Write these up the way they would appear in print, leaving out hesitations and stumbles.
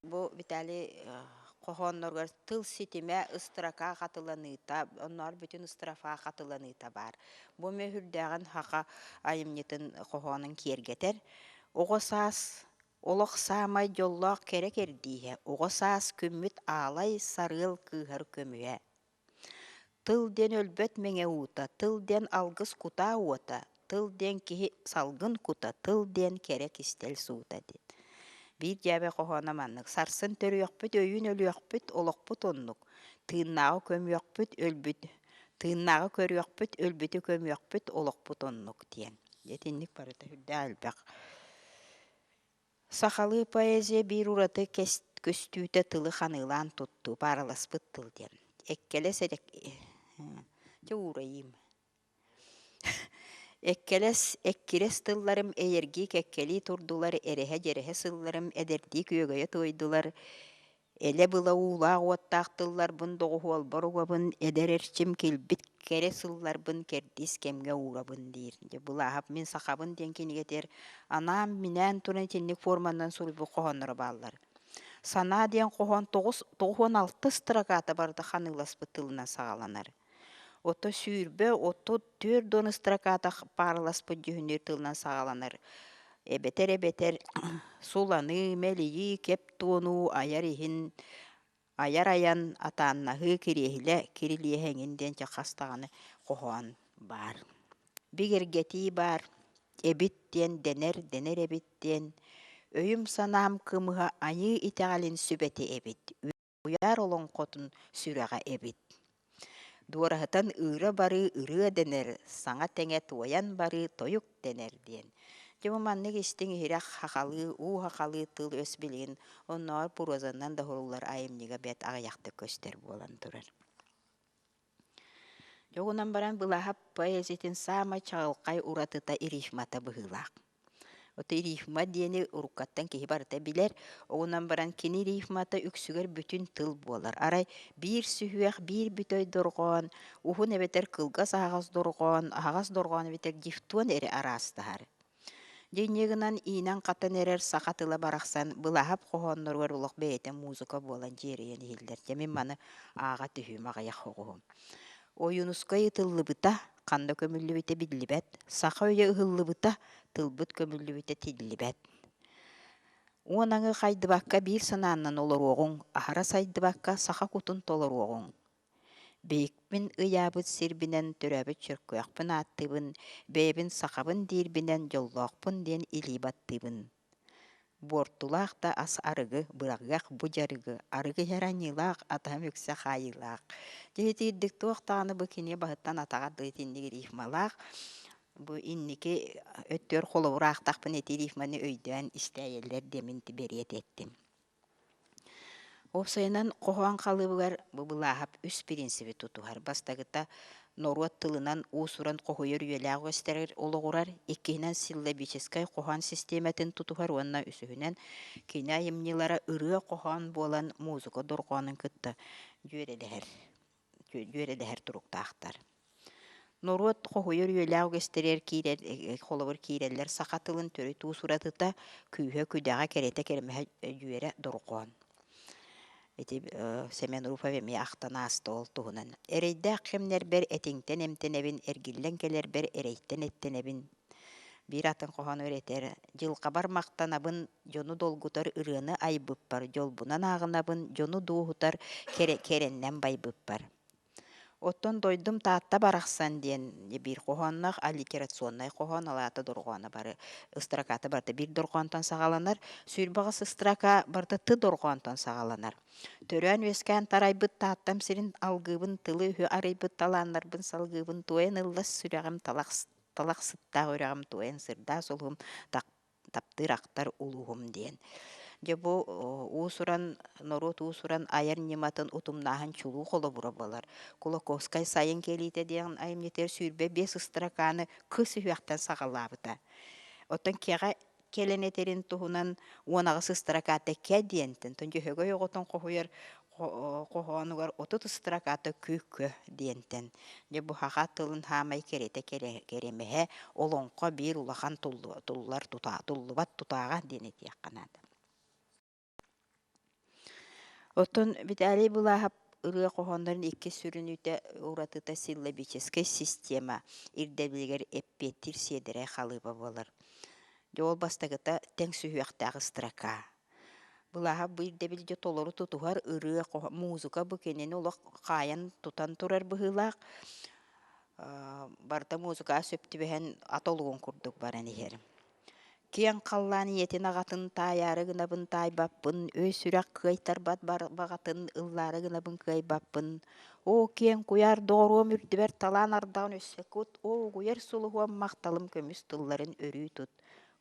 Бу Виталий хоһоонноругар тыл ситимэ ыстрака хатыланыыта, оннооҕор бүтүн ыстрафа хатыланыыта баар. Бу мөһүрдээҕин саха айымньытын хоһоонун киэргэтэр. Оҕо саас олох саамай дьоллоох кэрэ кэрдииһэ, оҕо саас күммүт аалай сарыал кыыһар көмүһэ. Тыл диэн өлбөт мэҥэ уута, тыл диэн алгыс кутаа уота, тыл диэн киһи салгын кута, тыл диэн кэрэ кистэл суута диэн. Биир дьээбэ хоһооно маннык: Сарсын төрүөхпүт, өйүүн өлүөхпүт, олохпут оннук. Тыыннааҕы көмүөхпүт, өлбүт тыыннааҕы көрүөхпүт, өлбүтү көмүөхпүт, олохпут оннук диэн. Итинник барыта сүрдээх элбэх. Сахалыы поэзия биир ураты көстүүтэ тылы ханыылаан туттуу, паараласпыт тыл диэн. Эккэлэс Дьэ уурайыым. Эккэлэс, эккирэс тылларым эйэргии кэккэлии турдулар, эрэһэ-дьэрэһэ сылларым эдэрдии күөгэйэ туойдулар, Элэ-была уулаах уоттаах тылларбын доҕуһуолбар угабын, эдэр эрчим килбит кэрэ сылларбын кэрдиис кэмҥэ уурабын диир. Дьэ, Былааһап «Мин сахабын» диэн кинигэтигэр анаан-минээн туран итинник форманан суруйбут хоһоонноро бааллар. Санаа диэн хоһоон 96 строката барыта ханыыласпыт тылынан саҕаланар. Ото 20, 34 строката паараласпыт дьүһүннүүр тылынан саҕаланар. Эбэтэр эбэтэр суланыы, мэлийии, кэп туонуу, айар иһин, айар айан, атааннаһыы, кириэһилэ, кирилиэһэ эҥин диэн чэ хас даҕаны хоһоон баар. Бигэргэтии баар, эбит диэн дэнэр, дэнэр эбит диэн, өйүм-санаам кымыһа айыы итэҕэлин сүбэтэ эбит. Уйаар олоҥхотун сүрэҕэ эбит. Дуораһытан ыыра барыы ырыа дэнэр, саҥа тэҥэ туойан барыы тойук дэнэр диэн. Дьэ бу маннык истиҥ иһирэх хахалыы, уу хахалыы тыл-өс билигин оннооҕор прозанан да уһуллар айымньыга бэрт аҕыйахтык көстөр буолан турар. Дьоҕунан баран Былааһап поэзиятын саамай чаҕылхай уратыта рифмата быһыылаах. Ото рифма диэни уруккаттан киһи барыта билэр, оҕунан баран кини рифмата үксүгэр бүтүн тыл буолар. Арай биир сүһүөх, биир бүтэй дорҕоон, уһун эбэтэр кылгас аһаҕас дорҕоон, аһаҕас дорҕоон эбэтэр дифтон эрэ араастаһар. Дьэ инньэ гынан иинэн-хатан эрэр саха тыла барахсан Былааһап хоһоонноругар олох бэйэтэ музыка буолан дьиэрэйэн иһиллэр. Дьэ мин маны ааҕа түһүүм аҕыйах оҕуһум. Ойуунускай ытыллыбыта, ханна көмүллүбүтэ биллибэт, саха өйө ыһыллыбыта, тылбыт көмүллүбүтэ тиллибэт. Уон аҥы хайдыбакка биир санааннан олоруоҕуҥ, аһара сайдыбакка саха кутун толоруоҕуҥ. Биһикпин ыйаабыт сирбинэн төрөөбүт Чөркөөхпүн ааттыыбын, бэйэбин сахабын диирбинэн дьоллоохпун диэн илии баттыыбын. Буортулаах да ас арыгы, быраҕыах бу дьарыгы, арыгы иһэр аньыылаах, атаһым үксэ хаайыылаах. Дьэ итиирдик туох даҕаны бу кини баһыттан атаҕар да итинник рифмалаах. Бу инники өттүгэр холобур аахтахпына ити рифманы өйдөөн истээйэллэр диэмин бэриэт эттим. Уопсайынан, хоһоон халыыбыгар бу Былааһап үс бириинсиби тутуһар. Бастакыта норуот тылынан уус-уран хоһуйар үйэлээх үгэстэригэр олоҕурар, иккиһинэн силлабическай хоһоон систиэмэтин тутуһар уонна үсүһүнэн кини айымньылара ырыа-хоһоон буолан музыка дорҕоонун кытта дьүөрэлэһэр дьүөрэлэһэр туруктаахтар. Норуот хоһуйар үйэлээх үгэстэригэр киирэр, холобур киирэллэр саха тылын төрүт уус уратыта, күүһэ-күдэҕэ, кэрэтэ-кэрэмэһэ дьүөрэ дорҕоон. Ити Семен Руфов эмиэ ахтан ааста ол туһунан. Эрэйдээх кэмнэрбэр этиҥтэн эмтэнэбин, эргиллэн кэлэрбэр эрэйтэн эттэнэбин. Биир атын хоһоонугар этэр: Дьылҕабар махтанабын, дьону долгутар ырыаны айбыппар, дьолбунан ааҕынабын, дьону дуоһутар кэрэ кэрэннэн байбыппар. Оттон дойдум Таатта барахсан диэн биир хоһоонноох аллитерационнай хоһоон, ол аата дорҕооно бары ыстраката барыта биир дорҕоонтон саҕаланар, 28 ыстрака барыта ты дорҕоонтон саҕаланар. Төрөөн-үөскээн тарайбыт Тааттам сирин алгыыбын, тылы-өһү арыйбыт талааннарбын салгыыбын, туойан ыллас сүрэҕим талах талах сыттаах үрэҕим туойан сырдаа сулуһум таптыыр ахтар улууһум диэн. Дьэ бу уус-уран норуот уус-уран айар ньыматын утумнааһын чулуу холобура буолар. Кулаковскай сайын кэлиитэ диэн айымньытыгар 25 ыстракааны кыс үһүөхтэн саҕалаабыта. Оттон кэҕэ кэлэн этэрин туһунан 18 ыстракаата кэ диэнтэн, Дьөһөгөй оҕотун хоһуйар хоһоонугар 30 ыстракаата кү-кө диэнтэн. Дьэ бу саха тылын хаамай кэрэтэ кэрэмэһэ олоҥхо биир улахан туллар тутаа туллубат тутааҕа диэн этиэххэ наада. Оттон Виталий Былааһап ырыа хоһооннорун иккис сүрүнүтэ уратыта силлабическай система ирдэбилигэр эппиэттиир сиэдэрэй халыыба буолар. Дьэ ол бастакыта тэҥ сүһүөхтээх строка. Былааһап бу ирдэбил дьэ толору тутуһар ырыа, музыка бу кинини олох хаайан тутан турар быһыылаах. Барыта музыкаҕа сөп түбэһэн ат олугун курдук баран иһэр. Киэҥ халлаан ийэтин аҕатын таайаары гынабын таайбаппын, өй-сүрэх кыайтарбат баҕатын ыллаары гынабын кыайбаппын. Оо, киэҥ куйаар доҕоруом үрдүбэр талаан ардаҕын өссө кут, оо, угуйар сулуһуом махталым көмүс тылларын өрүү тут.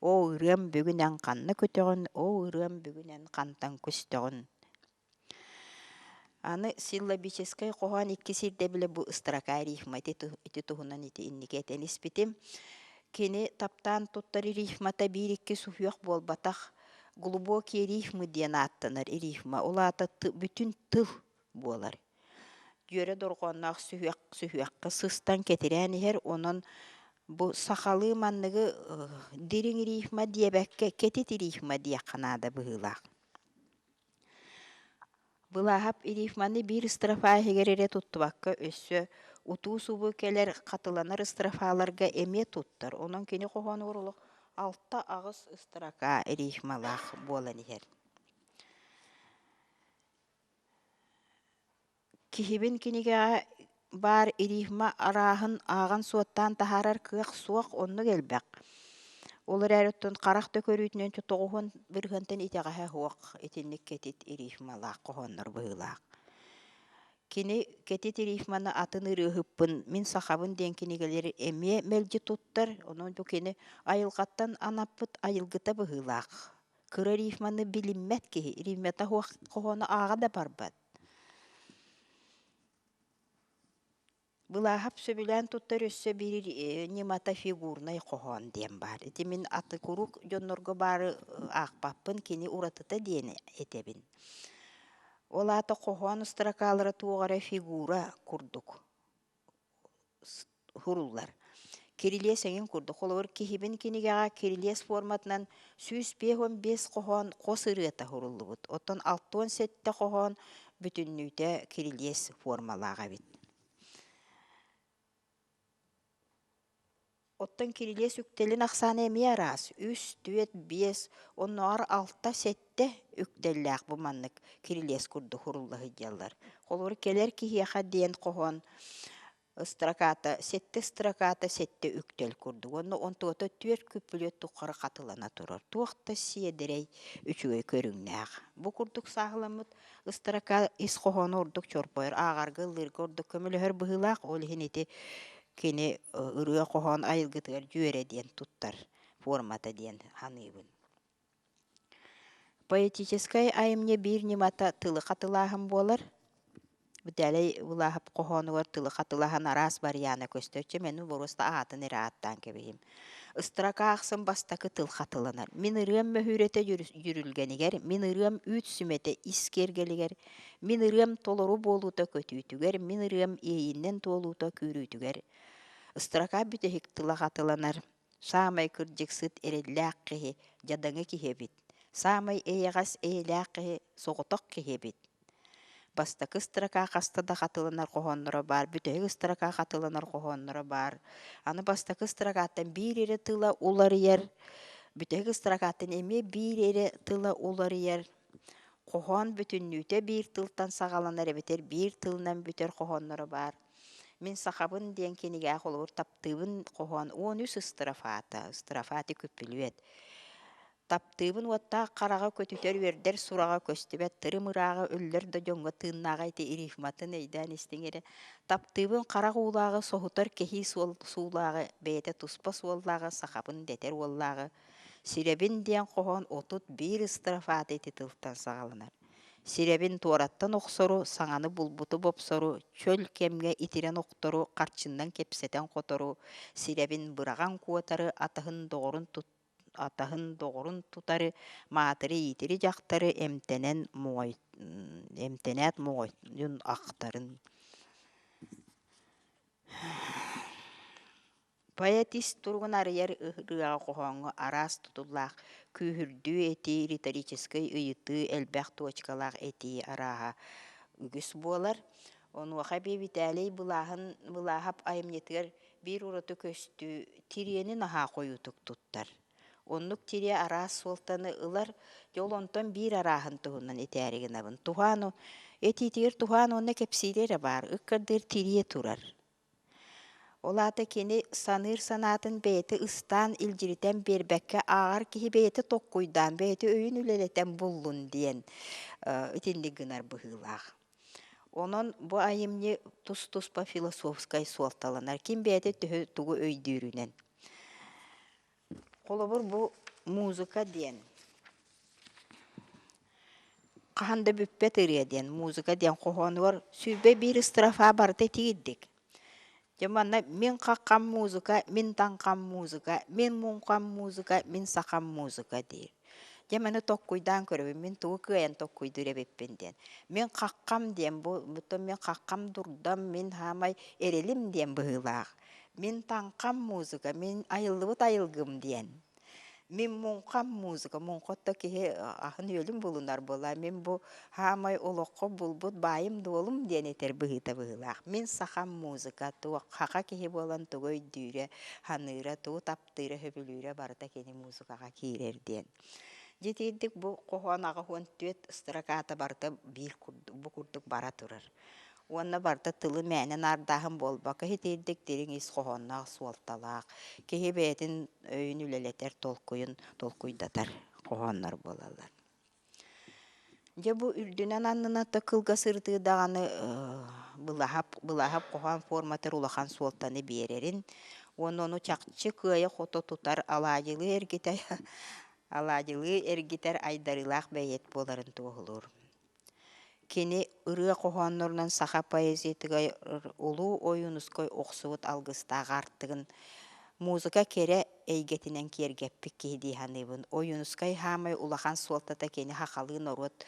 Оо, ырыам бүгүн эн ханна көтөҕүн, оо, ырыам бүгүн эн хантан көстөҕүн. Аны силлабическай хоһоон иккис ирдэбилэ бу ыстаракаа рифма ити туһунан ити инники этэн испитим. Кини таптаан туттар рифмата биир-икки суһуох буолбатах, глубокие рифмы диэн ааттанар рифма, ол аата бүтүн тыл буолар. Дьүөрэ дорҕоонноох сүһүөх сүһүөххэ сыстан кэтирээн иһэр, онон бу сахалыы манныгы дириҥ рифма диэбэккэ кэтит рифма диэххэ наада быһыылаах. Былааһап рифманы биир строфа иһигэр эрэ туттубакка өссө утуу-субуу кэлэр хатыланар строфаларга эмиэ туттар, онон кини хоһоонугар олох 6-8 строка рифмалаах буолан иһэр. Киһибин кинигэҕэ баар рифма арааһын ааҕан-суоттаан таһаарар кыах суох, оннук элбэх. Ол эрээри оттон харах да көрүүтүнэн тоҕуһун бырыһыантан итэҕэһэ суох итинник кэтит рифмалаах хоһооннор быһыылаах. Кини кэтит рифманы атын ырыаһыппын, мин сахабын диэн кинигэлэри эмиэ мэлдьи туттар, онон бу кини айылҕаттан анаппыт айылгыта быһыылаах. Кыра рифманы билиммэт киһи, рифмата суох хоһоону ааҕа да барбат. Былааһап сөбүлээн туттар өссө биир ньымата фигурнай хоһоон диэн баар. Ити мин аты куруук дьоннорго баары аахпаппын, кини уратыта диэн этэбин. Ол аата хоһоон строкалара туох эрэ фигура курдук Һуруллар. Кирилиэс эҥин курдук. Холобур, киһибин кинигэҕэ кирилиэс форматынан 155 хоһоон хос ырыата һуруллубут. Оттон 67 хоһоон бүтүннүүтэ кирилиэс формалаах эбит. Оттон кирилиэс үктэлин ахсаана эмиэ араас: үс, түөрт, биэс, оннооҕор алта, сэттэ үктэллээх бу маннык кирилиэс курдук урулла сылдьаллар. Холобур, кэлэр киһиэхэ диэн хоһоон ыстракаата сэттэ ыстракаата сэттэ үктэл курдук уонна онтуота түөрт күппүлүөт тухары хатылана турар. Туох да сиэдэрэй үчүгэй көрүҥнээх. Бу курдук сааһыламмыт ыстрака ис хоһооно ордук чорбойор, ааҕарга, ыллыырга ордук көмөлөһөр быһыылаах. Ол иһин ити кини ырыа-хоһоон айылгытыгар дьүөрэ диэн туттар формата диэн саныыбын. Поэтическай айымньы биир ньымата тылы хатылааһын буолар. Виталий Былааһап хоһоонугар тылы хатылаһан араас вариана көстөөччү мин боруоста аатын эрэ ааттаан кэбиһим. Ыстрака ахсын бастакы тыл хатыланар. Мин ырыам мөһүүрэтэ дьүрүлгэнигэр, мин ырыам үүт сүмэтэ ис киэргэлигэр, Мин ырыам толору буолуута көтүүтүгэр, мин ырыам иэйиинэн туолуута күүрүүтүгэр. Ыстрака бүтэһик тыла хатыланар. Саамай кырдьыксыт эрэллээх киһи дьадаҥы киһи эбит. Саамай эйэҕэс эйэлээх киһи соҕотох киһи эбит. Бастакы строка хаста да хатыланар хоһоонноро баар, бүтэһик строка хатыланар хоһоонноро баар. Аны бастакы строкаттан биир эрэ тыла уларыйар, бүтэһик строкаттан эмиэ биир эрэ тыла уларыйар. Хоһоон бүтүннүүтэ биир тылтан саҕаланар эбэтэр биир тылынан бүтэр хоһоонноро баар. Мин сахабын диэн кинигэҕэ холобур таптыыбын хоһоон 13 ыстрафаата, ыстрафааты күппүлүөт. Таптыыбын уоттаах хараҕа көтүтэр үөрдэр сураҕа көстүбэт тырым ырааҕы өллөр да дьоҥҥо тыыннааҕа ити рифматын өйдөөн истиҥ эрэ. Таптыыбын харах уулааҕы соһутар кэһии суол суулааҕы бэйэтэ туспа суоллааҕы сахабын дэтэр уоллааҕы Сирэбин диэн хоһоон 31 ыстрафаата ити тылтан саҕаланар. Сирэбин туораттан охсору, саҥаны булбуту бопсору, чөл кэмҥэ итирэн охтору, харчыннан кэпсэтэн хотору, сирэбин быраҕан куотары, атаһын доҕорун атаһын доҕорун тутары, маатыры-иитири дьахтары эмтэнэн моҕой эмтэнээт моҕойун ахтарын. Поэт ис туругун арыйар ырыаҕа хоһооҥҥо араас тутуллаах күүһүрдүү этии, риторическай ыйытыы, элбэх туочукалаах этии арааһа үгүс буолар. Онуоха эбии Виталий Былааһын Былааһап айымньытыгар биир ураты көстүү тириэни наһаа хойуутук туттар. Оннук тириэ араас суолтаны ылар, дьэ ол онтон биир арааһын туһунан этээри гынабын. Туһаан этиитигэр туһаан уонна кэпсиирэ эрэ баар, ыккардыыр тириэ турар. Ол аата кини саныыр санаатын бэйэтэ ыстаан илдьиритэн биэрбэккэ ааҕар киһи бэйэтэ токкуйдаан, бэйэтэ өйүн үлэлэтэн буллун диэн итинник гынар быһыылаах. Онон бу айымньы тус-туспа философскай суолталанар, ким бэйэтэ төһө тугу өйдүүрүнэн. Холобур, бу музыка диэн хаһан да бүппэт ырыа диэн музыка диэн хоһоонугар 21 строфа барыта итигирдик. Дьэ манна мин хаххам музыка, мин таҥхам музыка, мин муҥхам музыка, мин сахам музыка диир. Дьэ маны токкуйдаан көрөбүн, мин тугу кыайан токкуйдуур эбиппин диэн. Мин хаххам диэн бу мин хаххам дурдам, мин хаамай эрэлим диэн быһыылаах. Мин таҥхам музыка, мин айыллыбыт айылгым диэн. Мин муҥхам музыка, муҥхотто киһи аһын-үөлүн булунар буолла. Мин бу хаамай олоххо булбут баайым-дуолум диэн этэр быһыыта быһыылаах. Мин сахам музыка, туох хаха киһи буолан тугу өйдүүрэ, саныыра, тугу таптыыра, сөбүлүүрэ барыта кини музыкаҕа киирэр диэн. Дьэ итиирдик бу хоһоон 84 строката барыта биир курдук, бу курдук бара турар. Уонна барыта тылы мээнэ наардааһын буолбакка, итиирдик дириҥ ис хоһоонноох, суолталаах, киһи бэйэтин өйүн үлэлэтэр, толкуйун толкуйдатар хоһооннор буолаллар. Дьэ бу үрдүнэн аннынан да кылгас ырытыы даҕаны былаһап, былаһап хоһоон форматыгар улахан суолтаны биэрэрин уонна ону чахчы кыайа-хото тутар алаадьылыы эргитэр алаадьылыы эргитэр айдарыылаах бэйиэт буоларын туоһулуур. Кини ырыа хоһооннорунан саха поэзиятыгар Улуу Ойуунускай охсубут алгыстаах аартыгын музыка кэрэ эйгэтинэн киэргэппит киһи дии саныыбын. Ойуунускай саамай улахан суолтата кини сахалыы норуот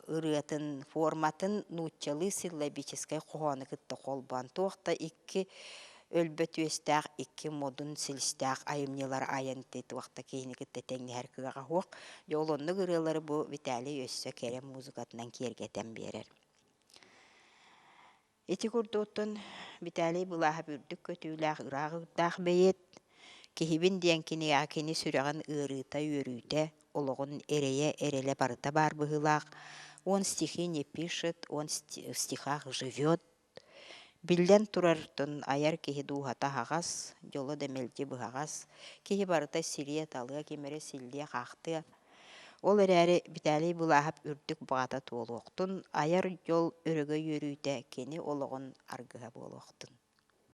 ырыатын форматын нууччалыы силлабическай хоһоону кытта холбоон туох да икки өлбөт үөстээх икки модун силистээх айымньылары айан туох да киһини кытта тэҥнэһэр кыаҕа суох. Дьэ ол оннук ырыалары бу Виталий өссө кэрэ музыкатынан киэргэтэн биэрэр. Ити курдуктун Виталий Былааһап үрдүк көтүүлээх ыраах ыырдаах бэйиэт, киһибин диэн кинигэҕэ кини сүрэҕин ыарыыта, үөрүүтэ, олоҕун эрэйэ, эрэлэ барыта баар быһыылаах. Он стихи не пишет, он в стихах живет. Биллэн турар, айар киһи дууһата аһаҕас, дьоло да мэлдьи быһаҕас, киһи барыта сириэ-талыа, ким эрэ силлиэ-хаахтыа. Ол эрээри Виталий Былааһап үрдүк баҕата туолуохтун, айар дьол өрөгөй үөрүүтэ кини олоҕун аргыһа буолуохтун.